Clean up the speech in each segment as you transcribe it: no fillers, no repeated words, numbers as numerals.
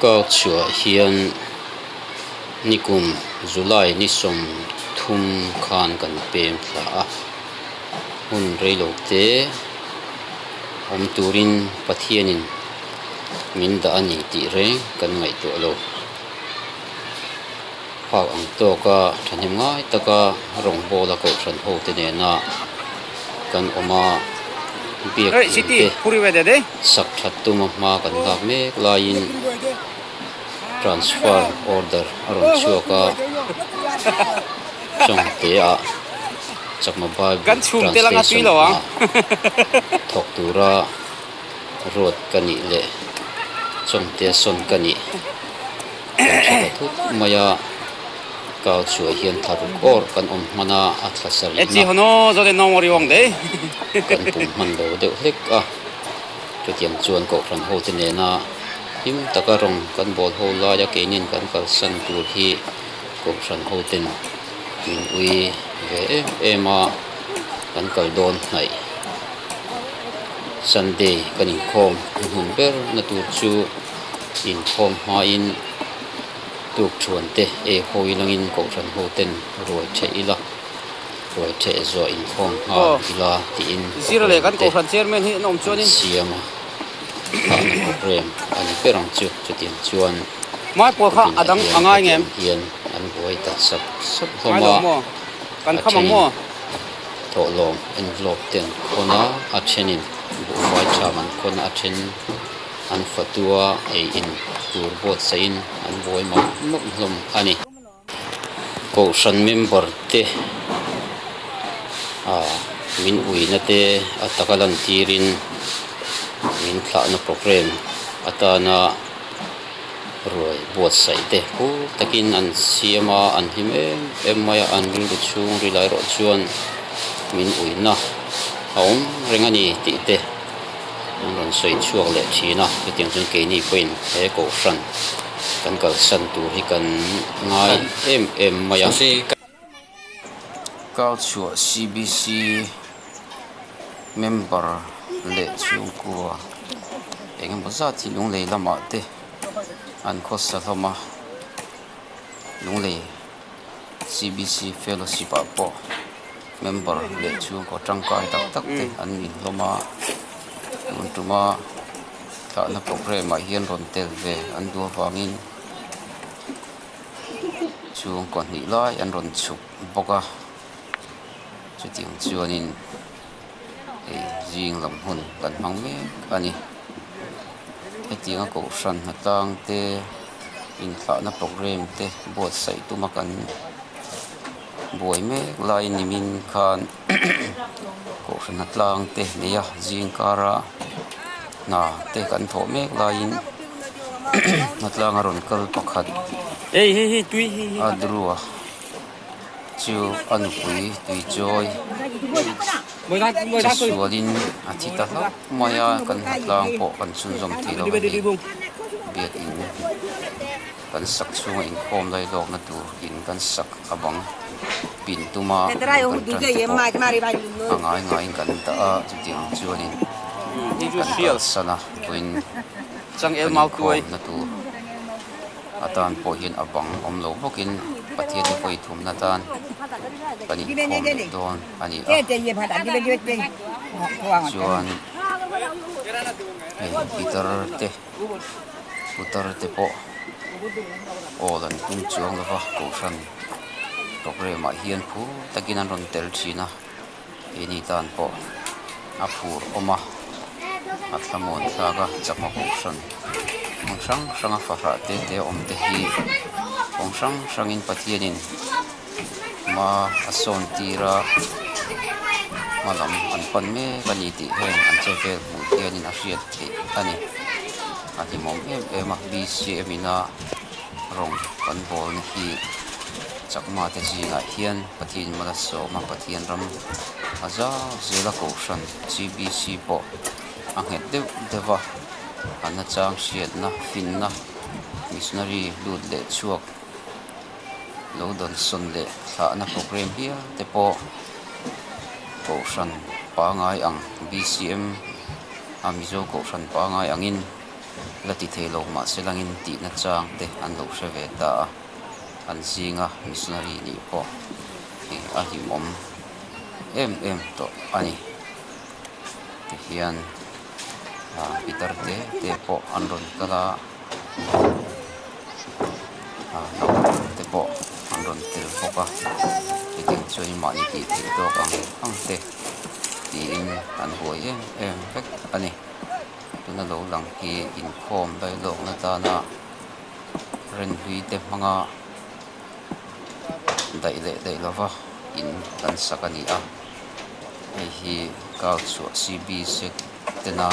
Kau chhuah hian nikum July ni 30 khan kan pem thla a, hun reilo te awm turin Pathianin min dah a ni tih reng kan ngaihtuah lo. Phak ang tawka thahnem ngai taka rawngbawl a kohhran ho te nena kan awm a, biak in te sak that tuma hma kan lak mek laiin transfer order a rawn chhuak a, Chawngte ah Chakma Bible translation ah thawk tura ruat ka nih leh Chawngte sawn ka nih kan tha ta thut mai a, kau chhuah hian thla ruk awr kan awm hman a, a thla sarihna kan pum hman lo deuh hlek a, chutiang chuan kohhran ho te nena him taka rawng kan bawl ho laia keinin kan kalsan tur hi kohhran ho ten min ui ve em em a, kan kal dawn hnaih Sunday kan inkhawm hnuhnun ber na tur chu. Inkhawm hmain tuk thuan te ei hawi langin kohhran ho ten ruai theh ila, ruai theh zuah inkhawm nghal ila tiin program te an siam a, thlahna program a ni ber ang chu. Chutiang chuan tupinah hian hetiang hian an buai ta sap sap hlawm a, a thenin thawhlawm envelope te an khawn a, a thenin buhfai tham an khawn a, a then. An fatua ei in tur buatsaihin an buai mawlh mawlh hlawm a ni. Kohhran member te ah min uina te a taka lantirin min thlahna program atana ruai buatsaih te phur takin an siam a, an hlim em em mai a, an rilru chhung ri lai erawh chuan min uina a awm reng a ni tih te. An rawn sawi chhuak leh thin a, chutiang chuan keini pawhin he kohhran kan kalsan tur hi kan ngai em em mai a. Kau chhuah CBC member leh chhungkua eng emaw zat hi lunglei lamah te an khawsa hlawm a, lunglei CBC fellowship ah pawh member leh chhungkaw tangkai tak tak te an ni hlawm a, tun tuma thlahna programme ah hian rawn tel ve an duh avangin chhungkaw hnih lai an rawn chhuk bawk a, chutiang chuanin hei zing lam hun kan hmang mek a ni. Hetianga kohhran hnatlang te inthlahna programme te buatsaih tuma kan buai mek laiin nimin khan kohhran hnatlang te nei a zingkara hna te kan thawh mek laiin hnatlang a rawn kal pakhat a drua. Chu a nupui tuichawi che sualin a thi ta hlauh mai a, kan hnatlang pawh kan chhunzawm thei lo a ni. Biakin kan sak chhunga inkhawm lai lawkna tur in kan sak a bang pin tuma bul kan tan te pawh a ngai ngaiin kan dah a, chutiang chuanin kan kalsan a, vawiin kan inkhawmna tur. Atan pawh hian a bang awm lo bawkin Pathian hi pawi thumna tan kan inkhawm leh dawn a ni a. Chuan hei pitar te putar te pawh awl an tum chuang lo va kohhran programme ah hian phur takin an rawn tel thin a keini tan pawh a phur awm a a thlamuan thlak a chakma kohhran hmun hrang hrang a fahrah te te awm te hi kawng hrang hrang in Pathian in hma a sawn tir a hma lam an pan mek a ni tih heng an che vel hmuh hian in a hriat theih a ni a hlimawm em em a bcm in a rawng kan bawl na hi chakma te zingah hian Pathian in malsawm a Pathian ram a zau zel a kohhran CBC pawh a nghet deuh deuh a a nachang hriatna finna missionary lut leh chhuak lo dawnsawn leh thlahna programme hial te pawh kohhran pangai ang BCM a Mizo kohhran pangai angin. la ti thei lo mahse langin tihna chang te an lo hre ve ta a, an zinga missionary nih pawh ih a hlimawm em em tawh a ni. Tihian ah pitar te te pawh an rawn kal a ah naupang te pawh an rawn tel bawk a hetiang chuan mahni tih theih tawk ang ang te tiin an buai em em vek a ni tuna lo lang hi inkhawm dailawkna tana rinhlui te hmanga daih leh daih lova in an sak a ni a hei hi kau chhuah c b set tena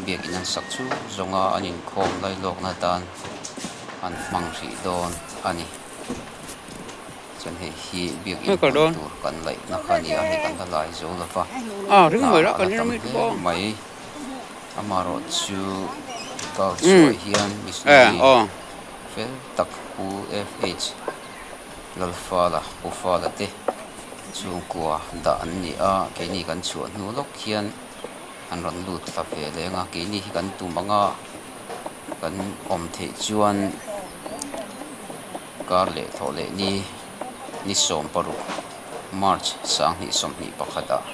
biakin an sak chu zawnga an inkhawm lailawkna tan an hmang hrih dawn a ni chuan hei hi biakin hman tur kan laihna kha a ni a hei kan la lai zo lova hna a la tam hle mai amaherawh chu kau chhuah hian missionary fel tak pu f h Lalfala Pu Fala te chhungkua dah an ni a keini kan chhuah hnu lawk hian an rawn lut thla ve leng a keini hi kan tum ang a kan awm theih chuan kar leh thawh leh ni ni 16 March 2021 ah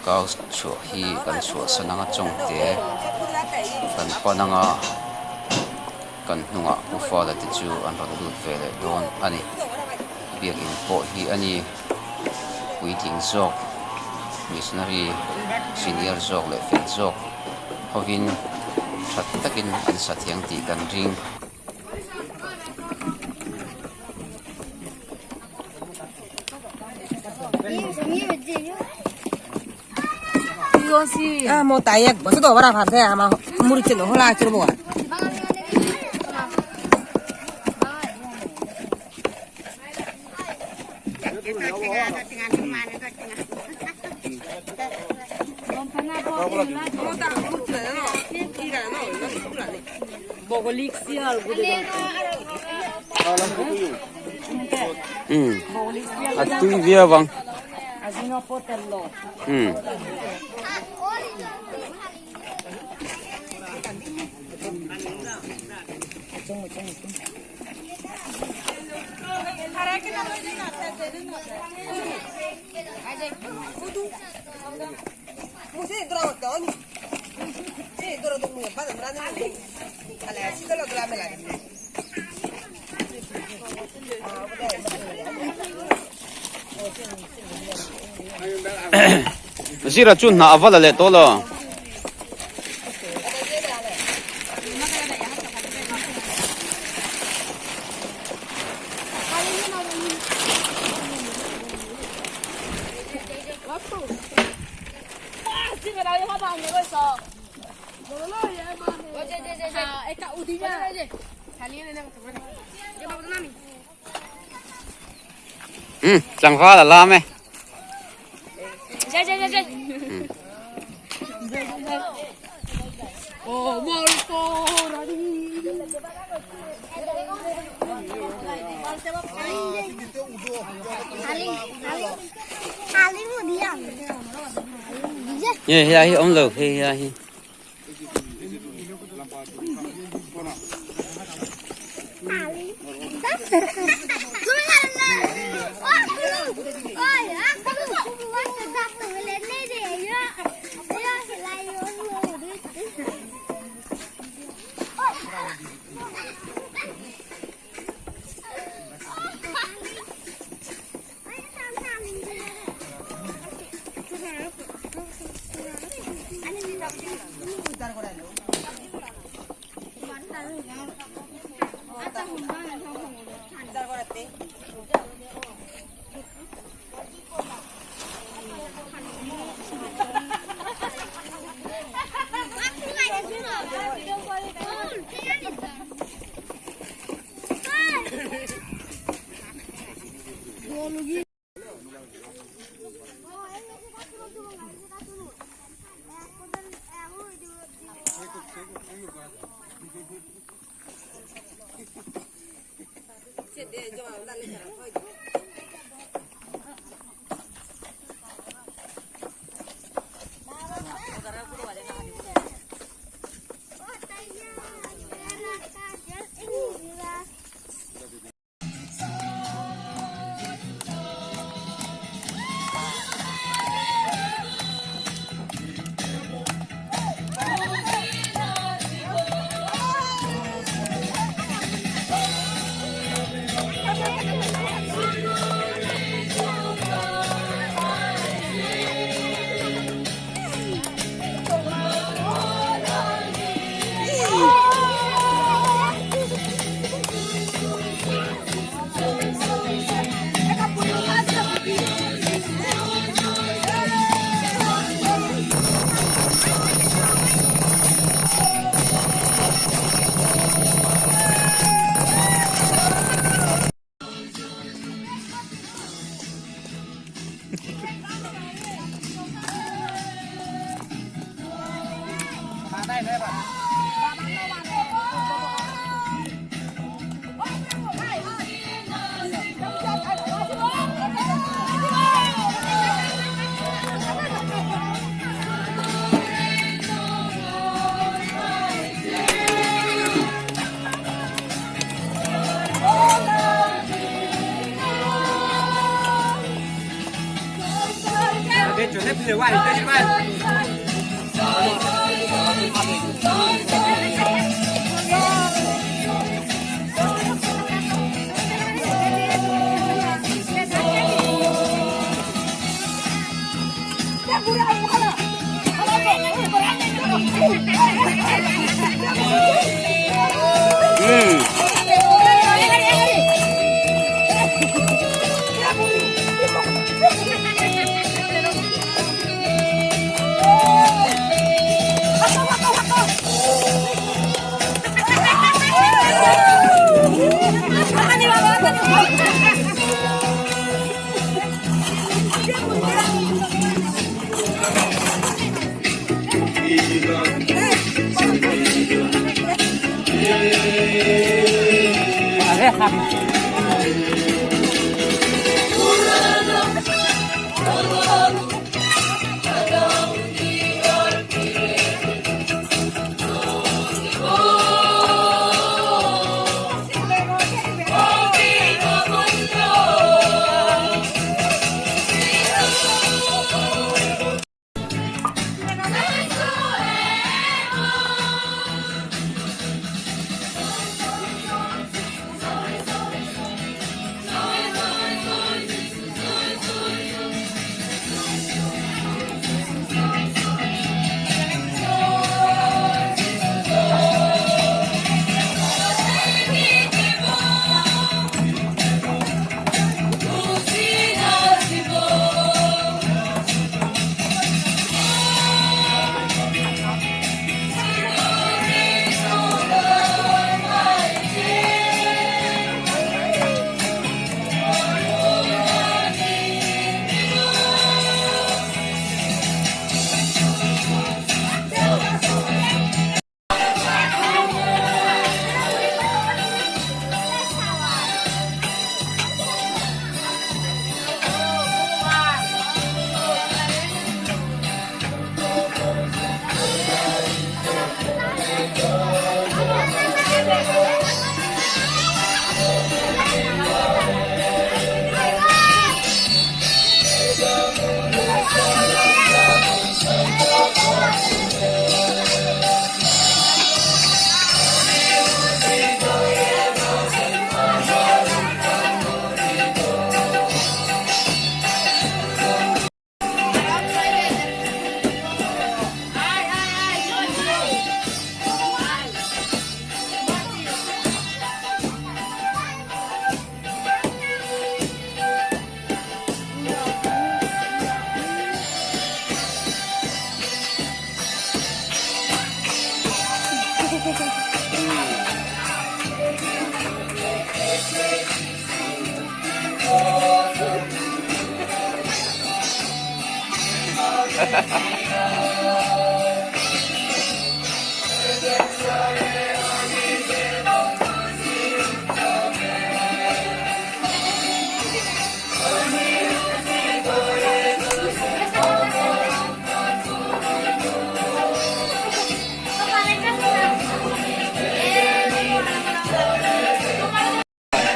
kau chhuah hi kan chhuahsan ang a chawngte kan pan ang a. Kan hnungah Pu Fala te chu an rawn lut ve leh dawn a ni. Biakin pawh hi a ni puitling zawk, missionary senior zawk leh fel zawk hovin tha takin an sa thiang tih kan ring. A tui viau ang. Zira chu hna a va la leh tawh lo. Tlangval a lam e. Hei helai hi awm lo hei helai hi.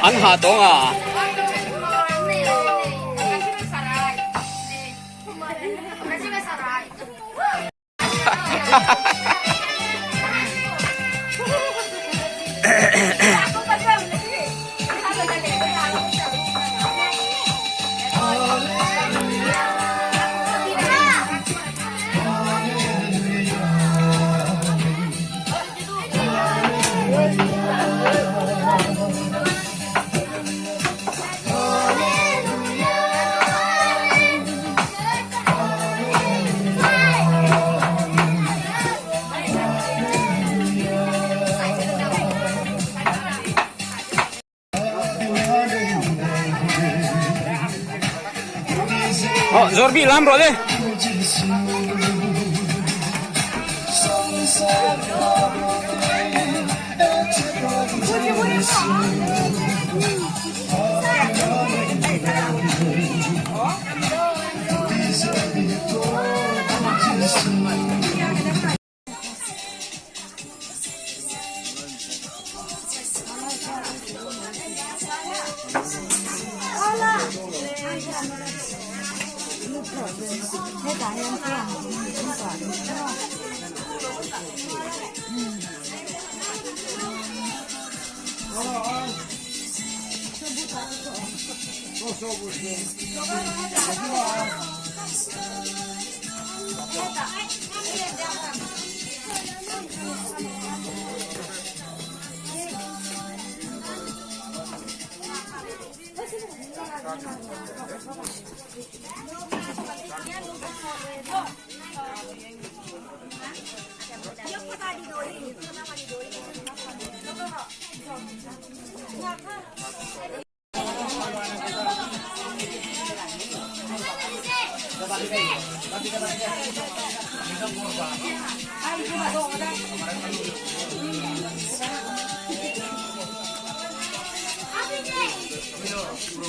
An ha tawng a. Oh, Zorbi lam rawh le.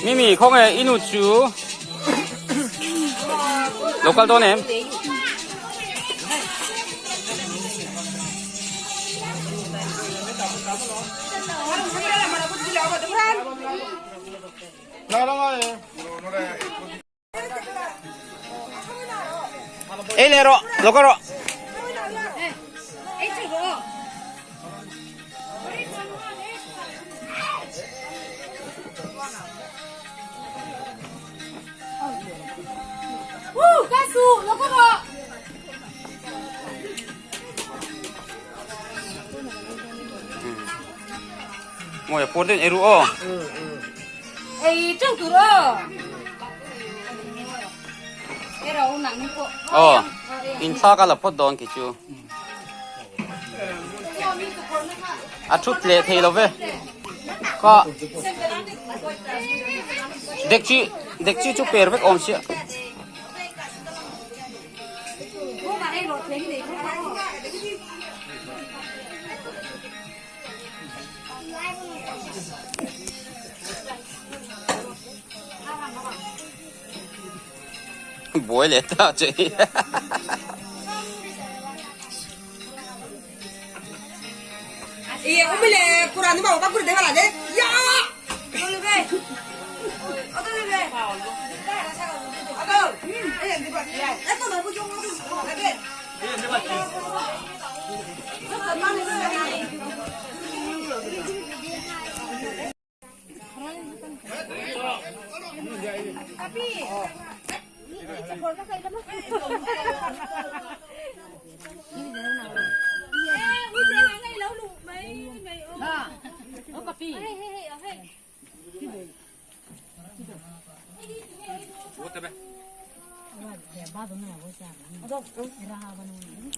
Mimi khawnge i nu chu lo kal dawn em? Ei leh rawh, lo kal rawh. Mawi a pur deuhin ei ru aw. Ei teuh tur aw. Aw, in thla ka la phawt dawn khi chu. A thut leh thei lo ve. Ka dekchi dekchi chu per vek awm sia. Buai leh ta che hi.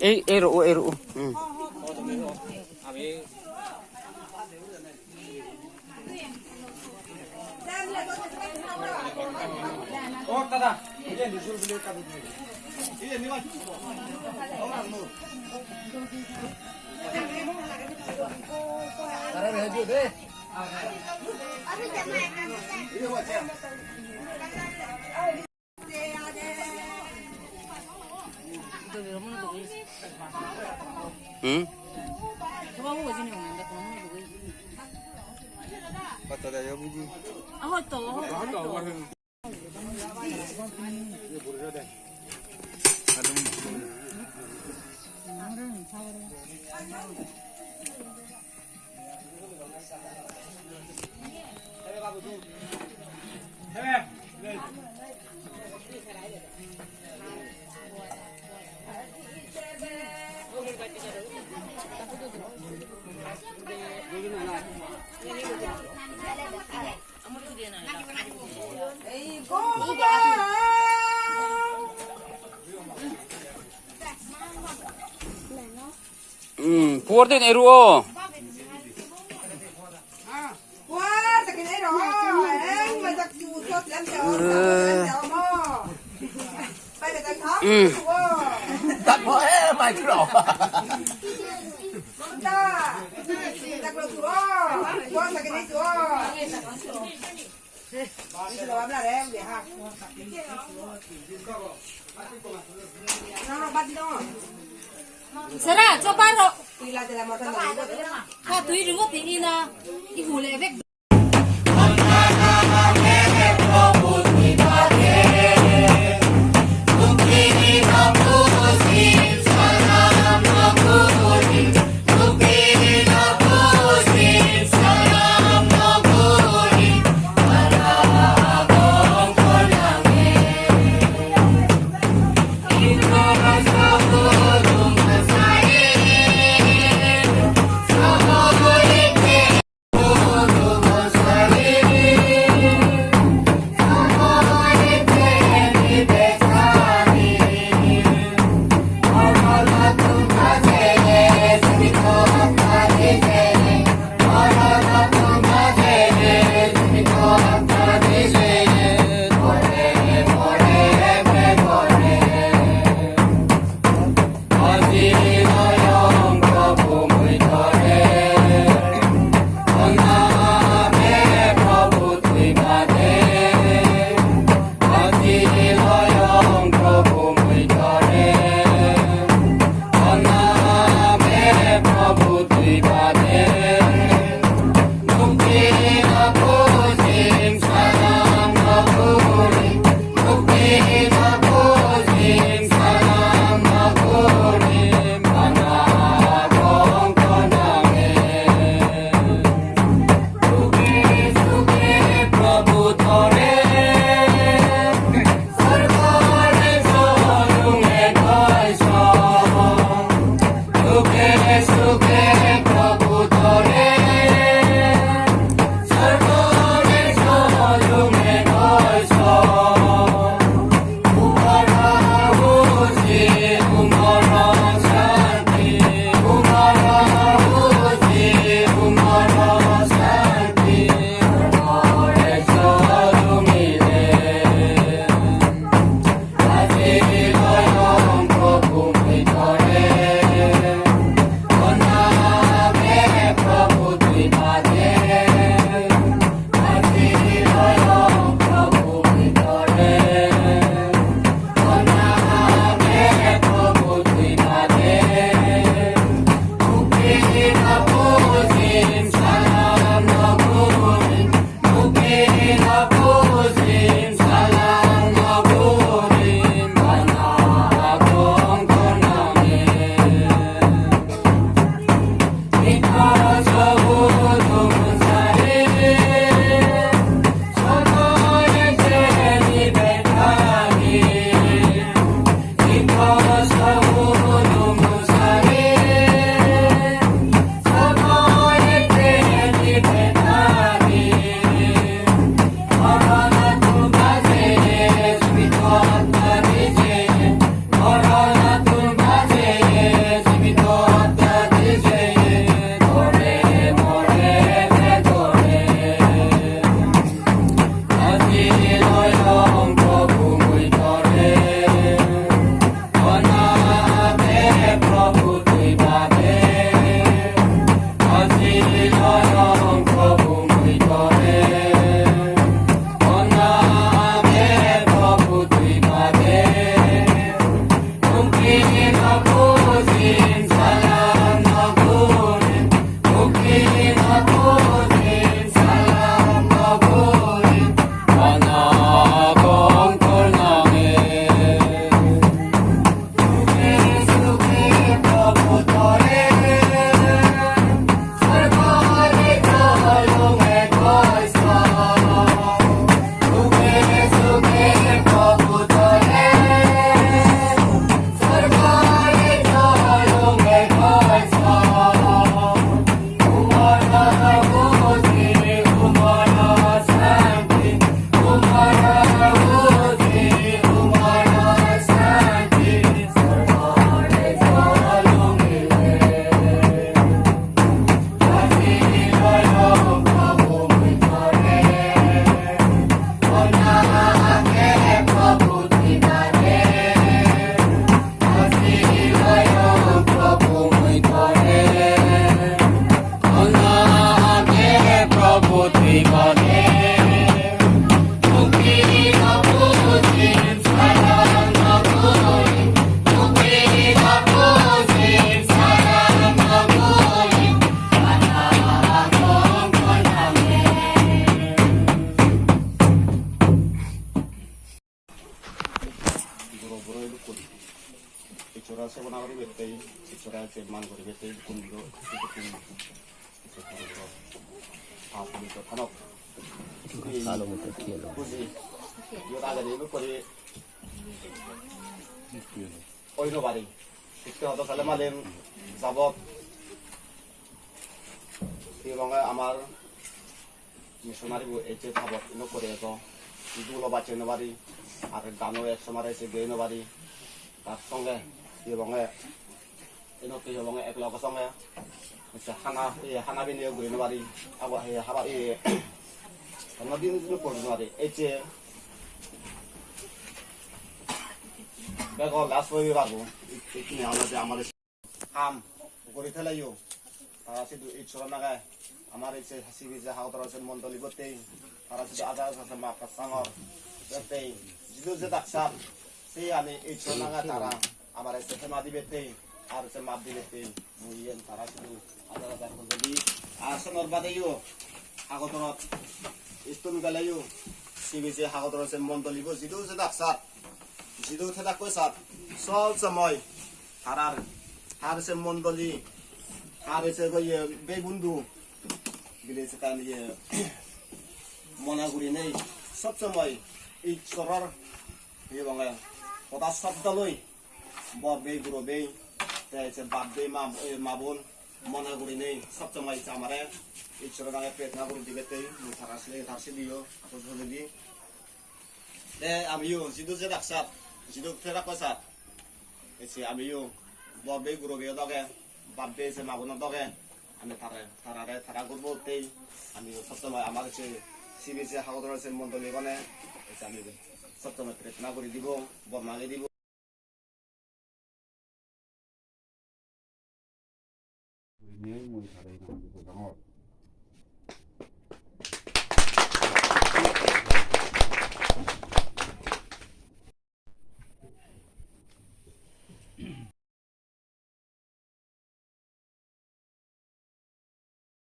Ei ei rawh u ei rawh u. Hmm? Umm puar deuhin ei ru aw. Sarah chaw bar rawh. Kha tui ringawt i in a, i hmu leh vek.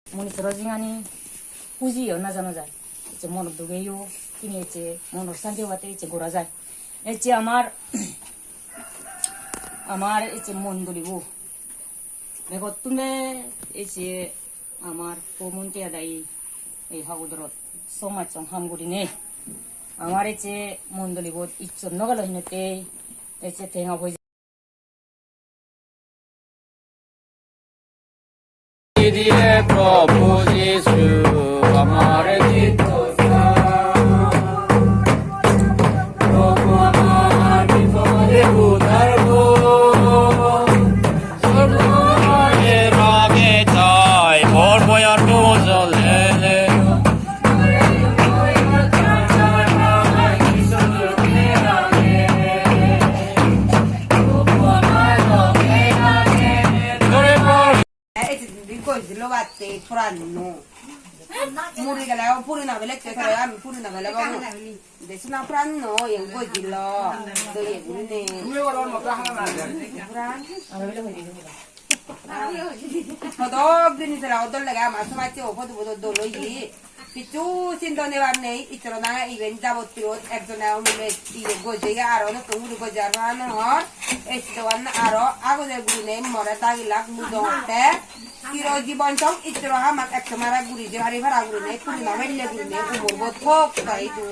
মনিতর জিঙানি পুঁজিও না জানা যায় যে মনত দুগেও তিনি এসে মনর শান্তি হওয়াতে এসে গোড়া যায় এসে আমার আমার এসে মন দলিব বেগত তুমি এসে আমার মন্ত্রী আদায়ী এই হাগুদরত সমাজ হামগুড়ি নেই আমার এসে মন দলিব ইচ্ছর নগল হিনতে এসে ঠেঙা বই দিয়ে প্রভু যিশু আমার প্রভু আমার বিপদে উদ্ধার রগে চাই ভোর বয়ার জলে। প্রাণ মুড়ি গেলে পুরি না বেলে আমি পুরি না বেলে দেশনা প্রাণ গজিল সদক জিনিস ওদল লাগে আমার সময় ওপদ দোল কিছু চিন্তা নেবার নেই ইতর না ইভেন যাবতীয় একজনে মিলে ইয়ে গজে আরো নতুন গুড়ি গজার হর এসে আরো আগজের গুড়ি নেই মরে দাগিলাক মুদতে চির জীবন চং ইতর হামাক একশো মারা গুড়ি যে হারি ভাড়া গুড়ি নেই পুরি না মেললে গুড়ি নেই উমর থক তাই তু।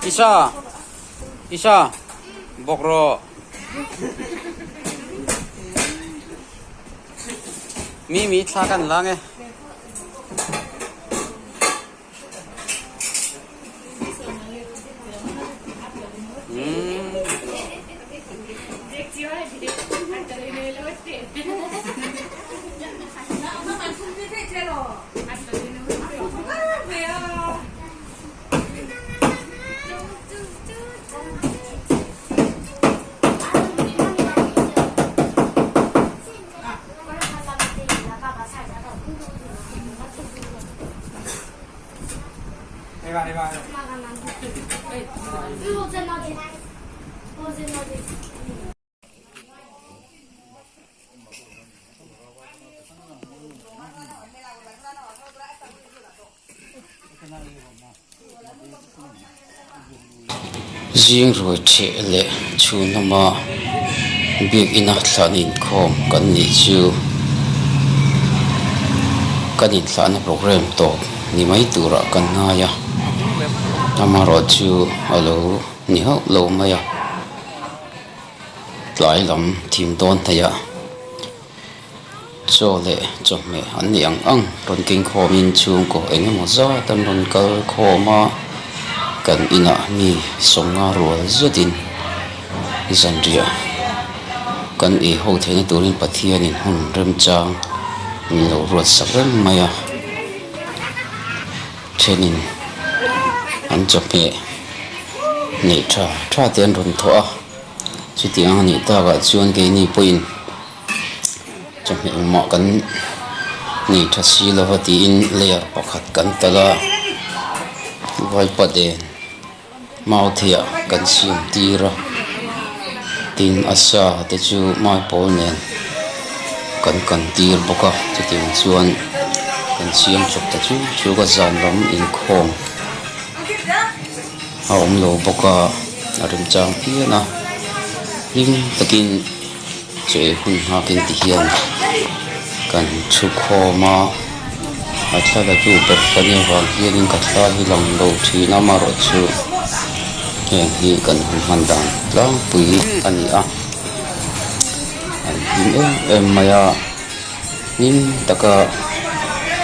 Isa Isa bawk rawh Mimi thla kan la nge. Zing ruai theh leh chhun lama biakina thlan inkhawm kan nih chu kan inthlahna programme tawp ni mai turah kan ngai a amaherawhchu a lo ni hauh lo mai a tlai lam thim dawn hnaih ah. Chaw leh chawhmeh an nih ang ang rawn keng khawmin chhungkaw eng emaw zat an rawn kal khawm a, kan inah mi sawmnga rual zetin zanriah kan ei ho theihna turin Pathianin hun remchang min lo ruat sak reng mai a, thenin an chawhmeh neih tha tha te an rawn thawh a, chutiang a nih takah chuan keini pawhin. Chawhmeh engmah kan nei tha si lova tiin layer pakhat kan talh a vaipa nen mau theiah kan siam tir a tin a sa te chu maipawl nen kan kan tir bawk a chutiang chuan kan siam chawp ta chu chu ka zan lam inkhawm a awm lo bawk a a remchang phian a hlim takin. Chaw hun nghakin ti hian kan thu khawm a, a thla la tu ber ka nih avang hianin ka thla hi lang lo thin a amaherawhchu heng hi kan hun hman dan tlangpui a ni a, an hlim em em mai a, hlim taka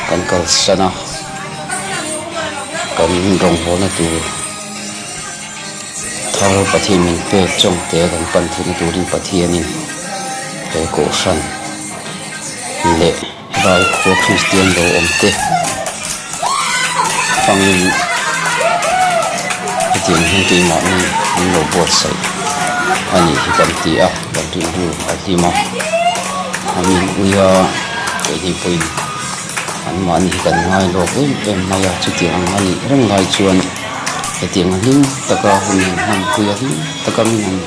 kan kalsan a, kan rawngbawlna tur. Thar Pathian min pek chawngte kan pan theihna turin Pathianin he kohhran leh helai khua Kristian lo awm te hmangin hetiang hian keimahni min lo buatsaih a nih hi kan ti a, kan rilru a hlim a, a min ui a, keini pawhin anmahni hi kan ngai lawk em em mai a, chutiang ang a nih reng lai chuan. Hetiang a hlim taka hun han hmanpui a hlim taka min han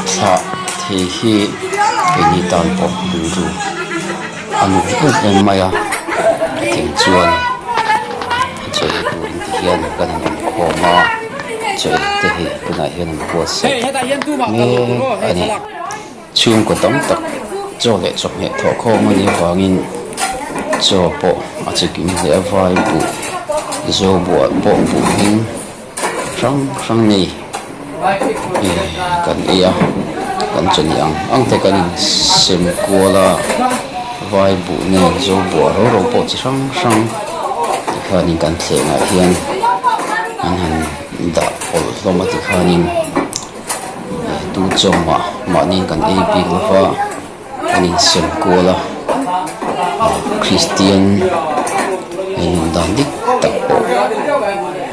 thlah thei hi keini tan pawh rilru a nuam em em mai a hetiang chuan chaw ei turin ti hian kan han awm khawm a chaw ei te hi tunah hian an buatsaih mek a ni chhungkaw tam tak chaw leh chawhmeh thawh khawm a nih avangin chaw pawh a chikim hle a vai buh zo buah pawh buh hming hrang hrang nei eh kan ei a kan chaw ni ang ang te kan insem kual a vai buh nen zo buah ro ro pawh chi hrang hrang tikhanin kan thlengah hian an han dah pawlh hlawm a tikhanin. Tu chawmah mahni kan ei bik lova an insem kual a Kristian nun dan dik tak pawh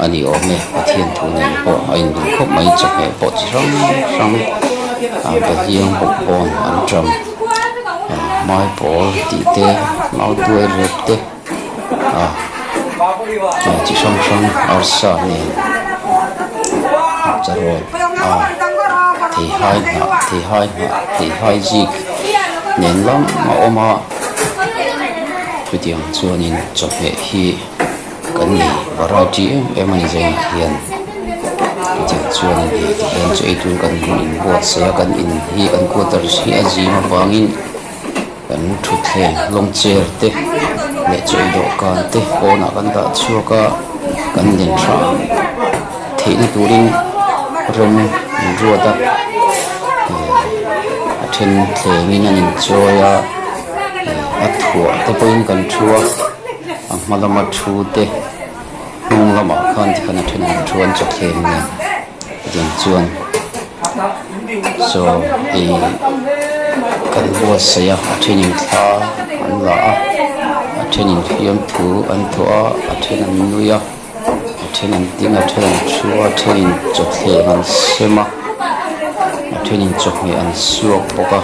a ni awm e Pathian thu nen pawh a inhmeh khawp mai chawhmeh pawh chi hrang hrang a behliang bawk pawn an ṭam maipawl tih te mautuai rep te. a chi hrang hrang arsa nen charawl a theihai hnah theihai hnah theihai zik nen lam a awm a chutiang chuanin chawhmeh hi kan nei variety em em a ni zawnah hian chutiang chuanin hei ti hian chaw ei tur kan inbuatsaih a kan in hi an quarters hi a zim avangin. Kan thutthleng lawng chair te leh chaw ei dawhkan te pawnah kan dah chhuak a kan len hram theihna turin rem an ruat a eh a then thlengin an inchawi a eh a thuah te pawhin kan thu a a hma lama thu te hnung lamah khan tikhan a then an thu an chawthleng nen tiang chuan chaw ei kan buatsaih a a thenin thla an la a a thenin fiamthu an thawh a a then an nui a a then an ding a then an thu a a thenin chawthleng an sem a a thenin chawhmeh an suak bawk a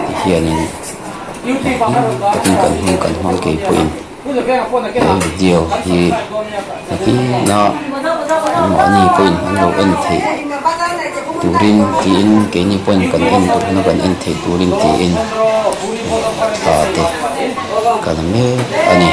tihianin hlim takin kan hun kan hmang keipawhin. He video hi nakinah anmahni pawhin an lo en theih turin tiin keini pawhin kan en duhna kan en theih turin tiin thla te ka la mek a ni.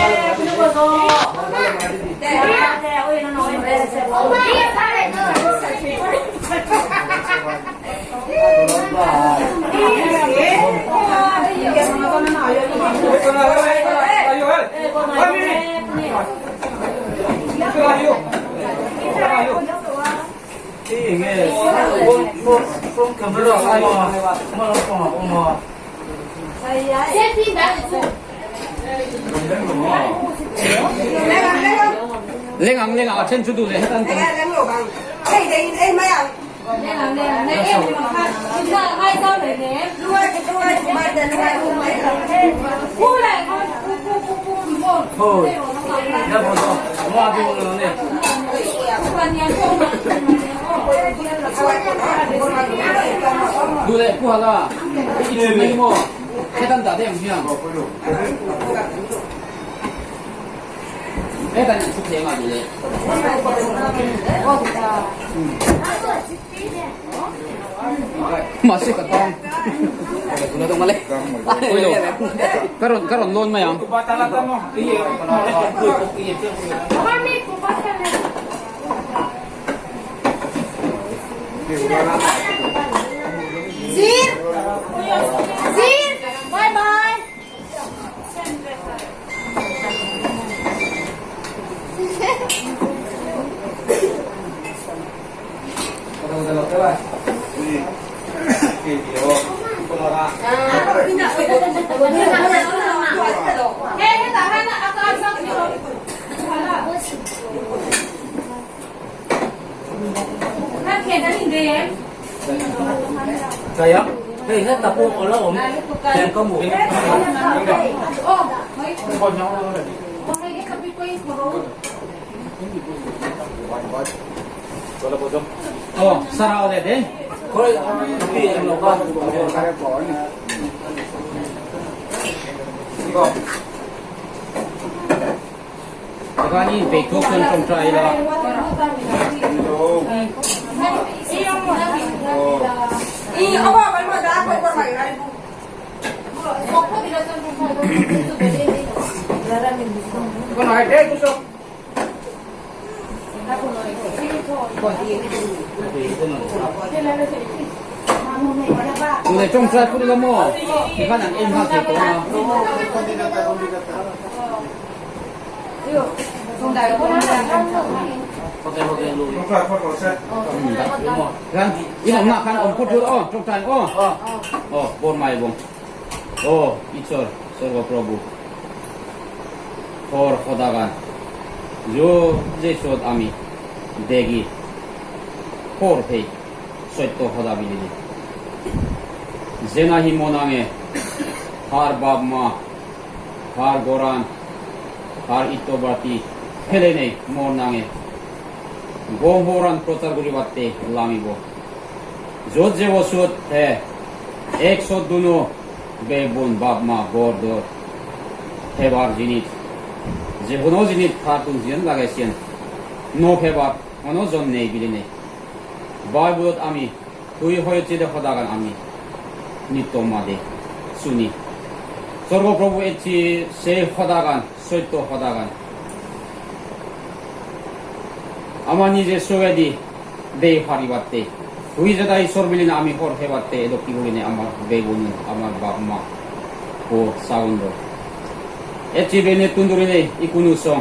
এচি বেনে তুন্দুরিনে ইকুনু সং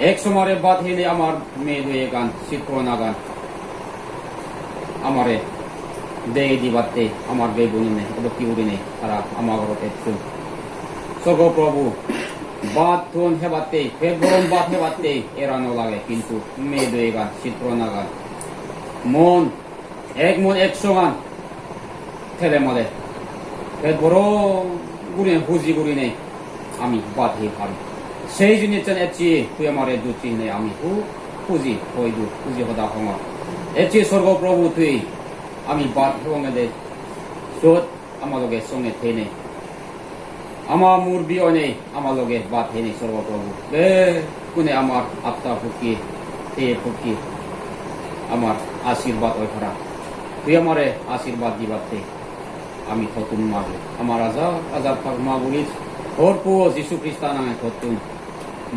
এক সমারে বাদ হেনে আমার মেয়ে হয়ে গান শীত গান আমারে দে দিবাতে আমার বে বনিনে কি উড়িনে তারা আমার ঘরত একটু স্বর্গ প্রভু বাদ থন হেবাতে ফের বরণ বাদ হেবাতে এড়ানো লাগে কিন্তু মেয়ে দয়ে গান শীত গান মন এক মন এক সমান ঠেলে মালে ফের বড় গুড়ি হুজি গুড়ি নেই আমি বাদ হে পারি সেই জিনিস এচি তুই আমার দুচি নেই আমি হু খুঁজি হই দু খুঁজি হদা হঙা এচি স্বর্গ প্রভু তুই আমি বাদ হঙে সোত আমার লগে সঙ্গে থেনে আমার মুরবি অনে আমার লগে বাদ হেনে স্বর্গ প্রভু বে কোনে আমার আত্মা ফুকি তে ফুকি আমার আশীর্বাদ ওই ভরা তুই আমারে আশীর্বাদ দিবাতে আমি থতুন মাগো আমার আজার আজার থাক মাগুরিস ভরপুর যীশু খ্রিস্টান আমি থতুন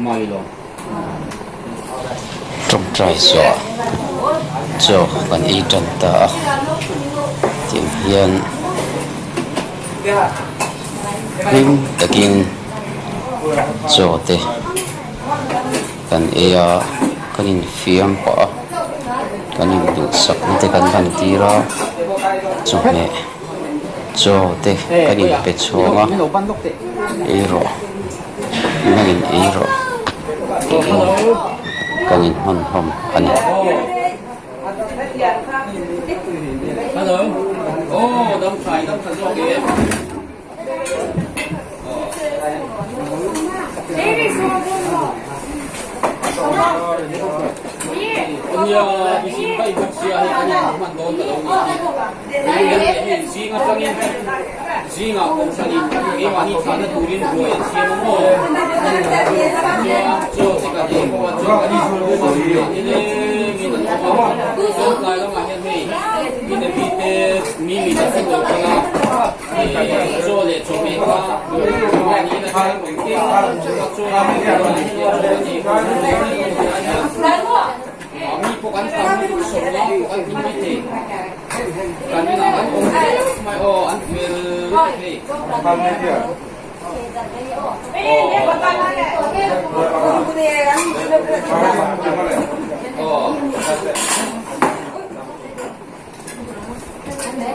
মাগিল Tawngtai zuah chaw kan ei tan ta a tiang hian hlim takin chaw te kan ei a kan infiam pah a kan induhsak na te kan lan tir a chawhmeh chaw te kan inpe chhuang a ei rawh nangin ei rawh tiin kan inhman hlawm a ni. Hello. Oh, dam thai dam tha zawk e. Nia isin pai bawk sia hei kan in hman dawn ta lo ni hi. Hei zing atangin zingah kohhranin keimahni chhahna turin ruai an siam a maw. Nia chaw te kan ei pawh a chaw kan in nilengin an awm a. Chuan tlai lamah hian hei mi te mi mi te chu lo kal a chaw leh chawhmeh kha mahni in atang rawn keng a chaw a mi pawh kan tam sawmna pawh kan hlim mai thei kan inah kan awm teuh mai aw an fel lutuk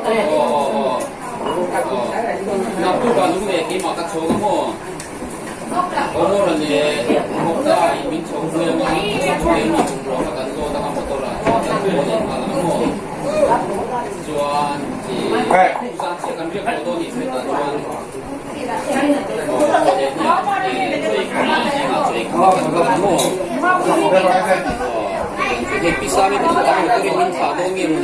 hei aw aw aw aw naktuk ah lung leh keimah ka chhawng a maw Awmawra leh Hawkeye min chhawng zui anga lung leh mi bungrua kha kan load anga motor ah chuan kan haw leh nghal anga maw chuan ih zan chiah kan riak tawh dawn nih hretah chuan aw haw leh hniah ih chaw ei kham zingah chaw ei kham ah kan kal ang maw aw hei pisa mi te chu a motor in min thlah dawn nge maw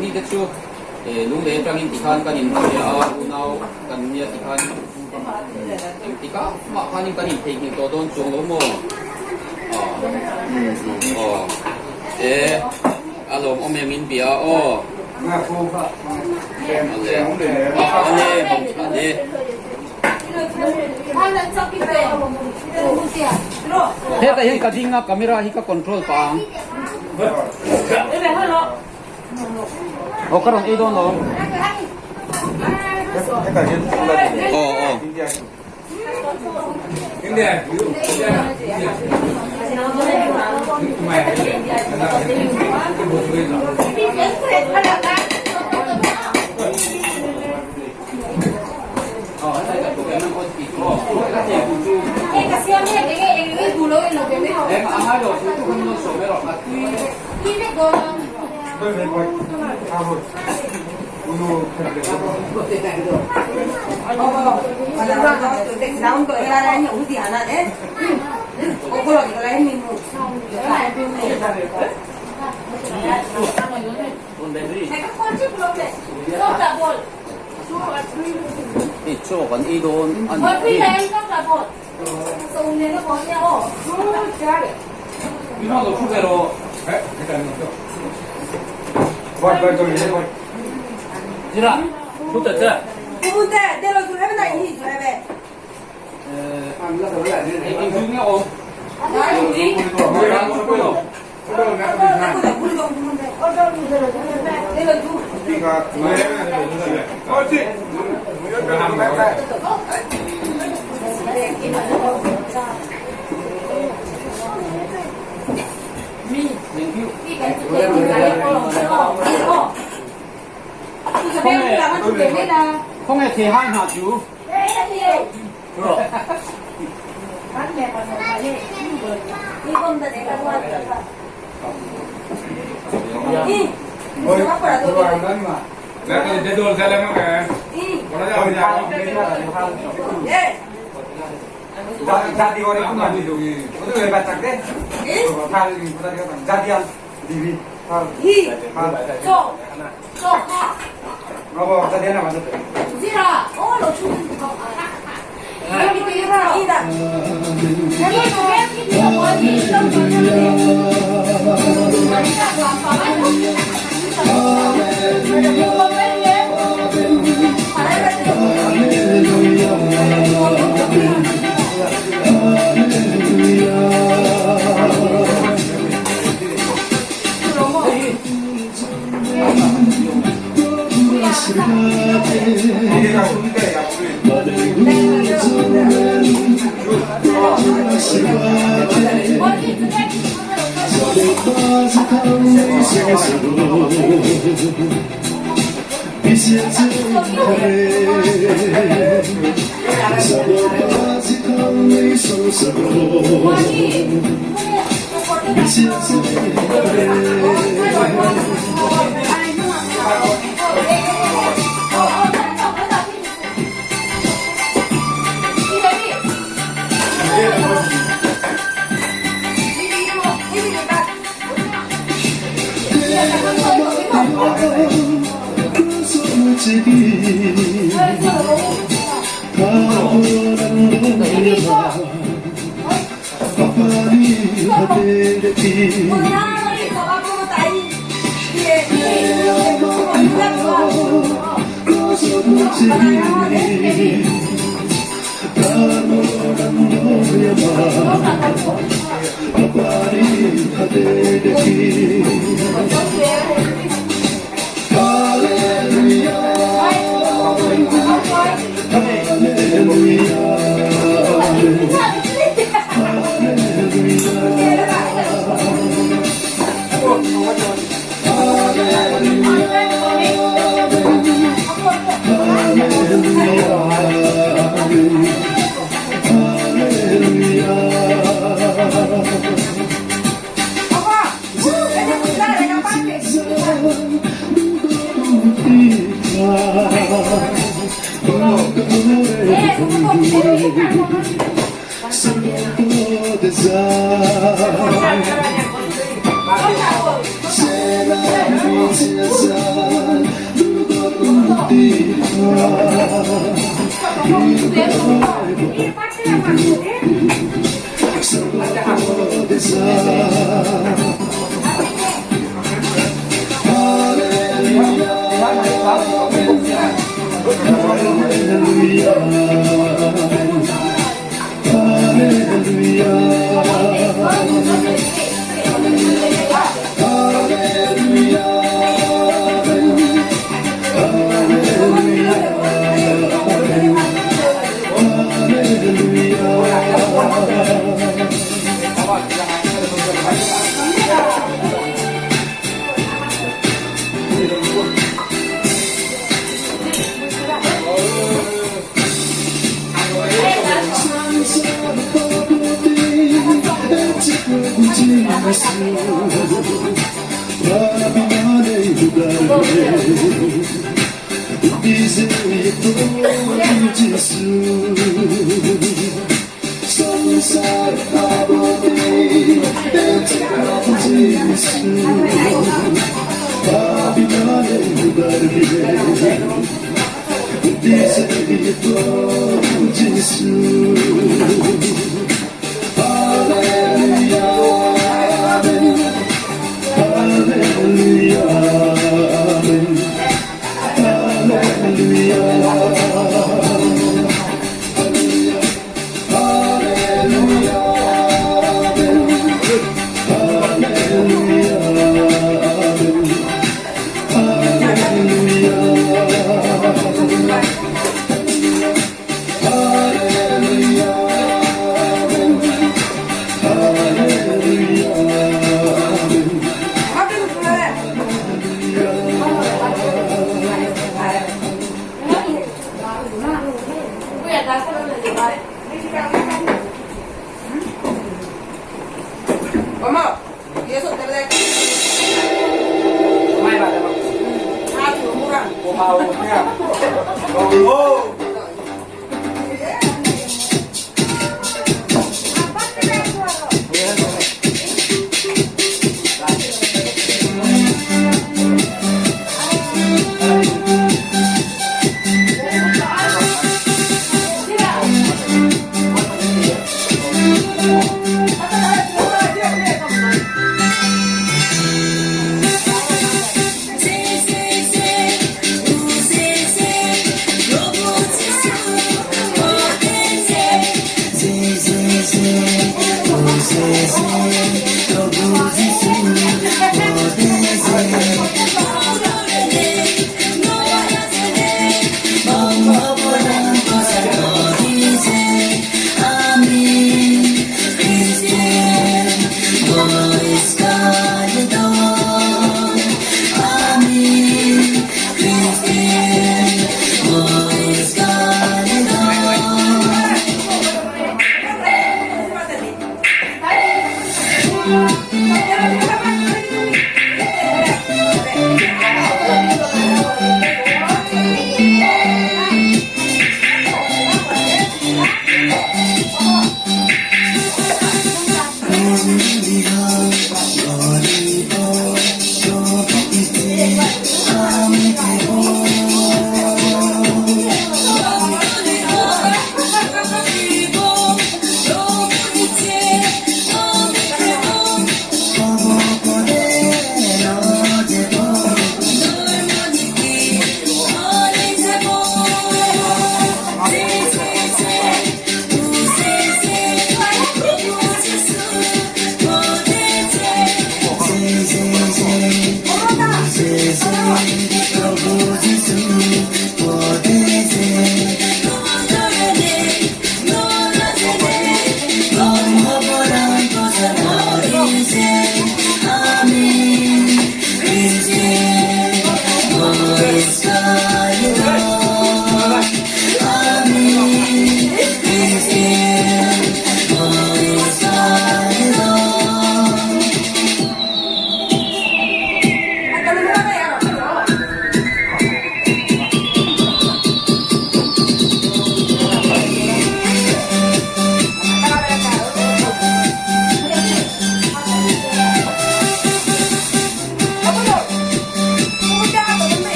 ni ka chhuah nen. Lunglei atangin tikhan kan inhria a, unau kan nia tikhan engtikah mah khanin kan intheihnghilh tawh dawn chuang lo maw? Aw e a lawmawm em in bia aw ale ale bawngchhan e. Hetah hian ka ding a camera hi ka control pah ang. Aw ka rawn ei dawn lo. Aw aw. Hei chaw kan ei dawn a nih hi. Khawnge theihai hna chu?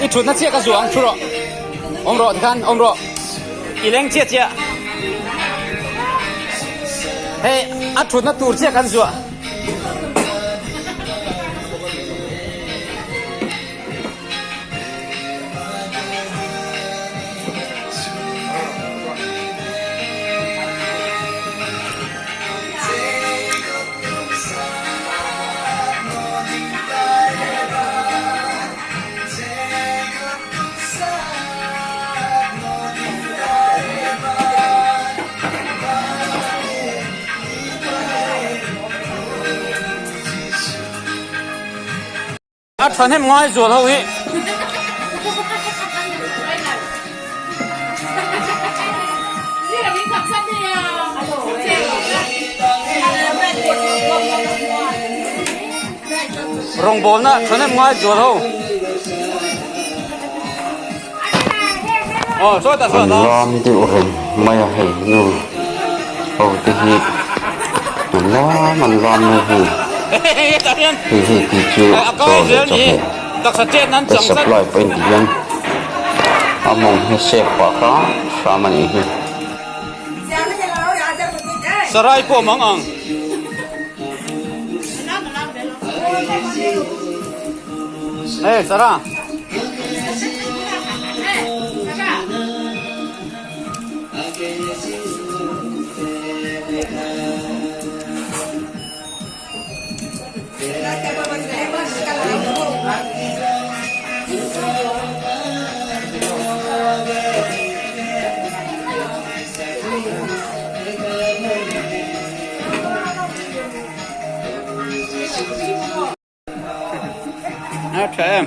I thutna chiah ka zuang thu rawh awm rawh tikhan awm rawh i leng chiah chiah hei a thutna tur chiah kan zuah. A thahnem ngai zual ho hi. Rawngbawlna thahnem ngai zual ho. Aw sawi ta sawi ta. An lam deuh reng mai a hei nu ho te hi an lam an lam mai hei hei hei tih chu chaw leh chawhmeh te supply pawh in ti hian a mawng hi sek pah hram hram a nih hi. Sarai pawh mang ang. Hey Sarah. A tha em.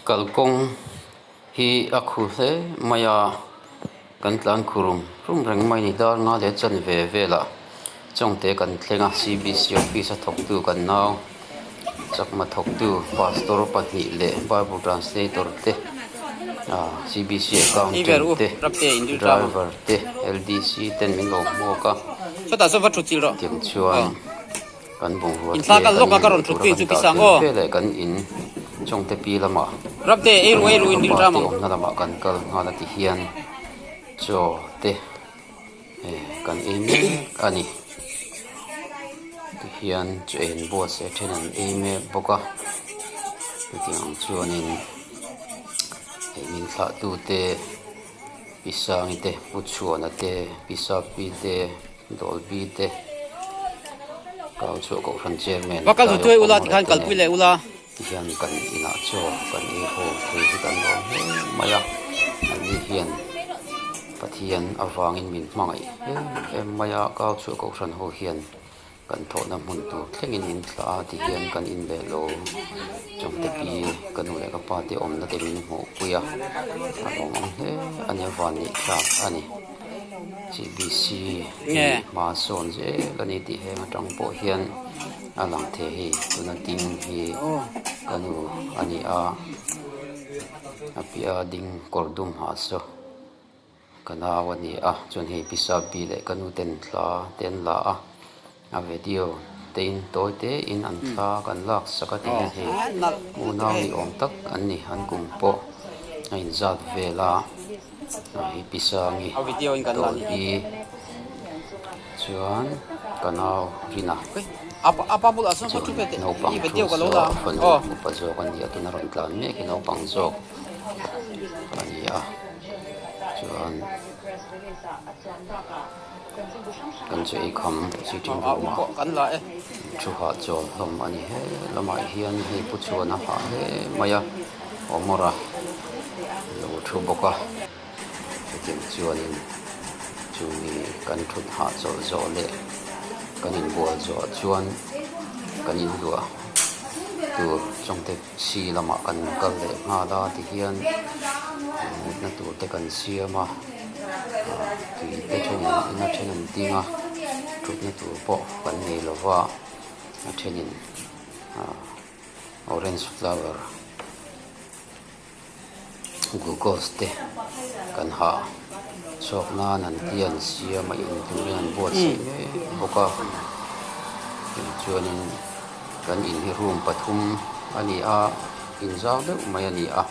Kalkawng hi a khu hle mai a kan tlan khu rum rum reng mai a ni dar nga leh chanve velah chawngte kan thleng a c b c office a thawktu kan nau chakma thawktu pastor pahnih leh bible translator te ah c b c accountant te driver te l d c ten min lo hmuak a tiang chuan. Kan bungrua te kan in luh tura kan dah fel fe leh kan in chawngte pi lamah ka pa te awmna lamah kan kal nghal a ti hian chaw te kan ei mek a ni. Tihian chaw ei an buatsaih a then an ei mek bawk a hetiang ang chuanin hei min thlah tu te pi Sangi te Pu Chhuana te pi Sapi te. Dawlbi te kau chhuah kohhran chairman Va kal thuai ula tikhan kalpui leh ula. Tihian kan inah chaw kan ei haw thei hi kan lawm hle mai a, anni hian Pathian avangin min hmangaih em em mai a, kau chhuah kohhran ho hian kan thawhna hmun tur thlengin min thlah a tihian kan in leh lo chawngte pi ka nu leh ka pa te awmna te min hmuhpui a, a lawmawm hle a nia vanneih thlak a ni. CBC hi hma sawn zel a ni tih heng atang pawh hian a lang thei a hei tuna ding hi ka nu a ni a a piah a ding kawr dum ha saw ka nau a ni a chuan hei pisa pi leh ka nu ten thla te an la a a video te in tawi te in an thla kan lak sak a ti hian hei unau ni awm tak an ni an kum pawh a inzat vel a. Hei pi Sangi tawlhi chuan ka nau Rina. Chuan naupang thu saw a fanu upa zawk a ni a tuna rawn tlan mek hi naupang zawk a ni a chuan kan chu eikham sitting room ah thu hahchawl hlawm a ni he lamah hian hei pu chhuan a hah hle mai a awmawr a lo thu bawk a. Chutiang chuanin chumi kan thut hahchawlh zawh leh kan inbual zawh chuan kan inluah tur chawngte si lamah kan kal leh nghal a tihian mutna tur te kan siam a tui te thenin in a then an ding a thutna tur pawh kan nei lova a thenin orange flower. Glucose te kan hah chhuak nan an tia an siam a in turin an buatsaih mek bawk a tichuanin kan in hi room pathum a ni a inzau deuh mai a ni a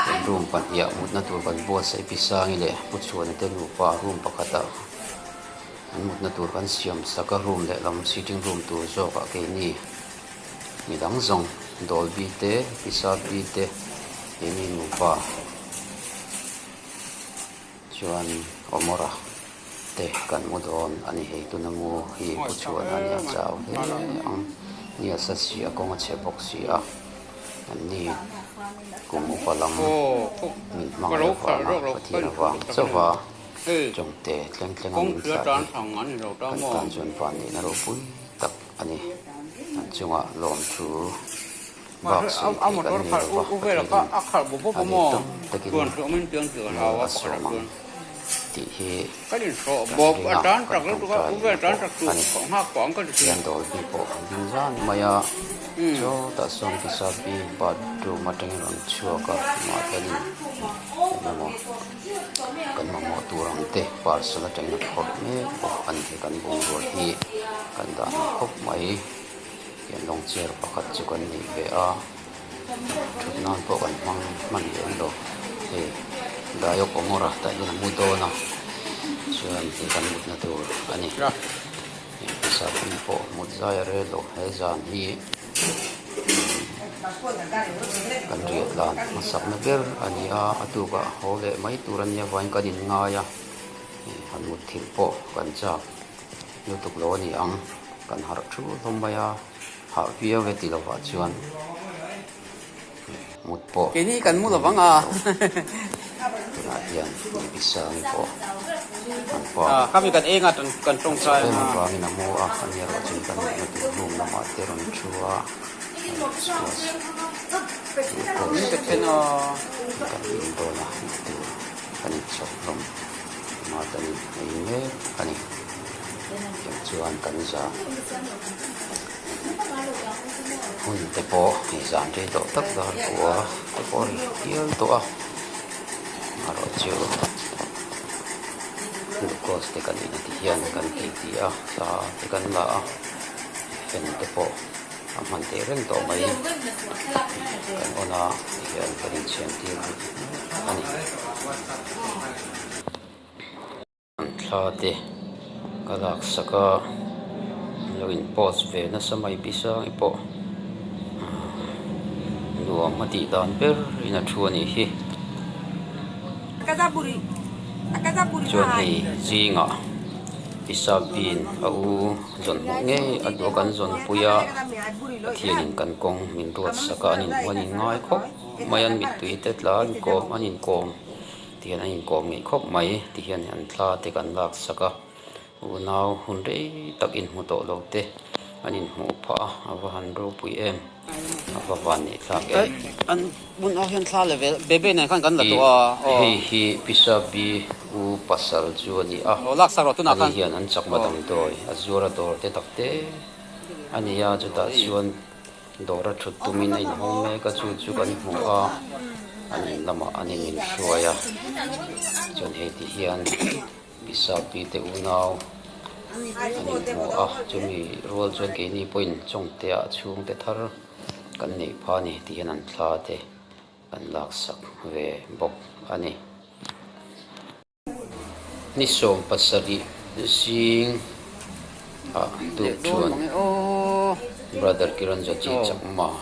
kan room pahniha mutna tur kan buatsaih pi sangi leh pu chhuana te nupa room pakhatah an mutna tur kan siam sak a room lehlam sitting room tur zawkah keini. Mi dang zawng Dolby te, Pisapi te keini nupa chuan Omora te kan mu dawn a ni. Hei tuna mu hi pu chhuan a nia chau hle ang. Ni a sa si a, kawng a chhe bawk si a, an ni kum upa lam min hmangaih avanga Pathian avang chauh a chawngte thleng thleng a min thlah hi kan tan chuan vanneihna ropui tak a ni. An chungah lawmthu bak sawi theih kan nei lo va, Pathianin a leh tam takin mal a sawm ang tih hi kan ring a, kan tawngtai na pawh a ni. Hian Dolby pawh an ding zan mai a, chawtah sawn Kisapi bathroom atangin rawn chhuak a, mahtanin eng emaw kan mamawh tur ang te parcel atangin a phawrh mek bawk a ni. He kan bungrua hi kan dah hna khawp mai hian lawng chair pakhat chu kan neih ve a thut nan pawh kan hmang hman lem lo hei daiawk awmawr a tah hian a mu dawn a chuan hei kan mutna tur a ni hei pisarpui pawh mut zai a rel lo he zan hi. Kan riah tlan hmasakna ber a ni a, a tukah haw leh mai tur a nia vawiin kan inngai a, han mutthilh pawh kan chak lutuk lo a ni ang, kan harh thu hlawm mai a, hah viau e ti lovah chuan mut pawh Keini kan mu lovang a. Tunah hian Bibi Sangi pawh an pa Khami kan enga kan tawngtai em avangin a mu a, ani erawh chuan kan mutna tur room lamah te rawn thu a, squash glucose te kan in dawn a, tih tur kan inchhawp hlawm emaw kan ei mek a ni. Tiang chuan kan zah. Hun te pawh hei zan rei tawh tak dar kua te pawh a ri hial tawh a erawh chu glucose te kan inah ti hian kan ti ti a thla te kan la a fan te pawh a hman teh reng tawh mai kan on a ti hian kan inchhian tir a ni. An thla te ka lak sak a an lo in post ve nasa mai bisangi pawh nuam a tih dan ber in a thu a nih hi chuan hei zingah Isabi'n a u zawn hmuh ngei a duh a kan zawn pui a Pathianin kan kawng min ruat sak a an inhmuh an inngai khawp mai an mittui te tla an inkawm an inkawm. Ti hian an inkawm ngeih khawp mai ti hian an thla te kan lak sak a unau hun rei tak inhmu tawh lo te an inhmuh phah a a va han ropui em a va van neih thlak em. An hmun ah hian thla leh vel bebe nen khan kan la tawh a aw. Hei hi Pisa Bi U pasal chu a ni a Aw lak sak rawh tunah ani khan hian an chakma aw. damdawi a zuar a dawr te tak te a ni a chutah chuan Dawr a thut tumin a inhawng mek a, chu chu kan hmu a, an in lamah an in inhruai a, chuan hei ti hian Pisapi te unau an inhmu a, chumi rual chuan keini pawhin chawngte ah chhungte thar kan neih phah a ni ti hian an thla te kan laksak ve bawk a ni. Ni 70 zing. Ah tuk chuan Brother Kiran Jyoti Chakma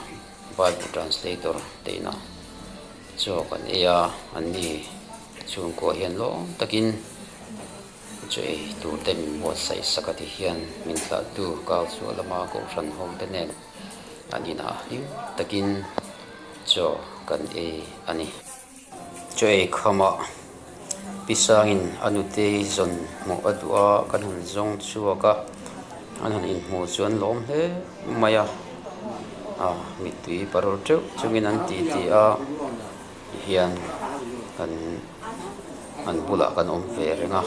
Bible translator te inah chaw kan ei a, anni chhungkua hian lawm takin chaw ei tur te min buatsaih sak a ti hian min thlahtu kau chhuah lama kohhran ho te nen an inah hlim takin chaw kan ei a ni. Chaw ei khamah Pi Sangin a nutei zawn hmuh a duh a, kan han zawng chhuak a, an han inhmuh chu an lawm hle mai a, ah mittui parawl teuh chungin an ti ti a, tihian kan an bulah kan awm ve reng a,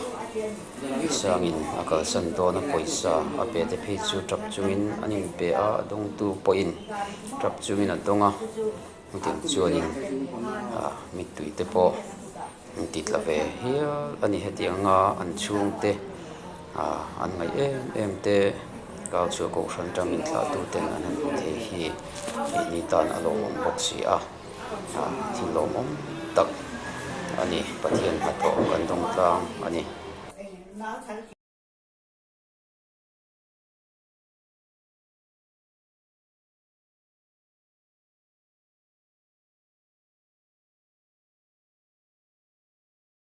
Pi Sangin a kalsan dawn a pawisa a pe te phei chu tap chungin an inpe a, a dawngtu pawhin tap chungin a dawng a. Hetiang chuanin ah mittui te pawh an ti tla ve hial a ni hetianga an chhungte ah an ngaih em em te kau chu kohhran tangin thlah tu ten an han hmu thei hi keini tan a lawmawm bawk si a ah thil lawmawm tak a ni Pathian hnathawh kan dawng tlang a ni.